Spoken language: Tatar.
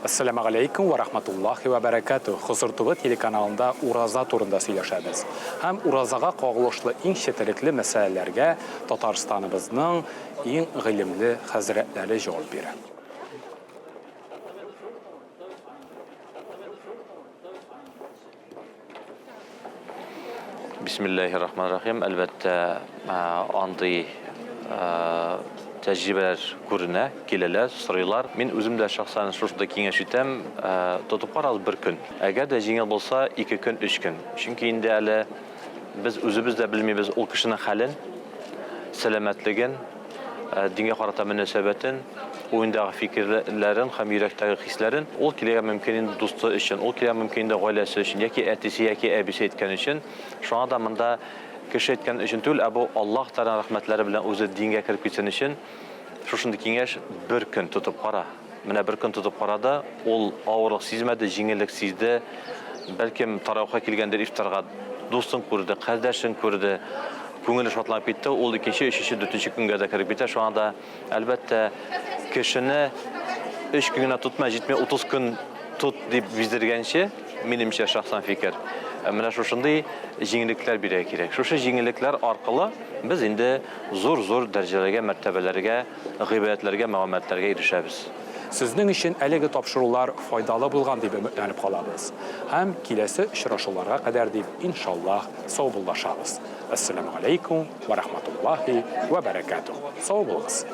Әссәламегаләйкүм вә рахматуллахи вә бәрәкәтүһ! Хозур ТВ телеканалында ураза турында сөйләшәбез. Һәм уразага кагылышлы иң четерекле мәсьәләләргә Татарстаныбызның иң гыйлемле хәзрәтләре җавап бирә. Бисмиллаһи рахман рахим. Әлбәттә, андый тәҗрибәләр күренә, киләләр, сорыйлар. Мин үзем дә шәхсән шушындый киңәш итәм, тотып карагыз бер көн. Әгәр дә җиңел булса, ике көн, өч көн. Чөнки инде әле без үзебез дә белмибез ул кешенең хәлен, сәламәтлеген, Дингә карата мөнәсәбәтен, уендагы фикерләрен һәм йөрәктәге хисләрен. Ул килергә мөмкин инде дусты өчен, ул килергә мөмкин инде гаиләсе өчен, яки әтисе, яки әбисе әйткән өчен. Шуңа да монда кеше әйткән өчен түгел, ә бу Аллаһ Тәгаләнең рәхмәтләре белән үзе дингә кереп китсен өчен шушындый киңәш, бер көн тотып кара. Менә бер көн тотып карады, ул авырлык сизмәде, җиңеллек сизде. Бәлкем, таравихка килгәндер, ифтарга дустын күрде, кардәшен күрде, күңеле шатланып китте, ул икенче, өченче, дүртенче көнгә дә кереп китә. Шуңа да, әлбәттә, кешене өч көн генә тотма, җитми, 30 көн тот дип биздергәнче, минемчә, шәхсән фикер, менә шушындый җиңеллекләр бирергә кирәк. Шушы җиңеллекләр аркылы без инде зур-зур дәрәҗәләргә, мәртәбәләргә гыйбадәтләргә, мәгълүматларга ирешәбез. Сезнең өчен әлеге тапшырулар файдалы булган дип өметләнеп калабыз. Һәм киләсе очрашуларга кадәр дип, иншаллаһ, саубуллашабыз. Әссәламү галәйкүм вә рахматуллаһи вә бәрәкәтүһ. Сау булыгыз!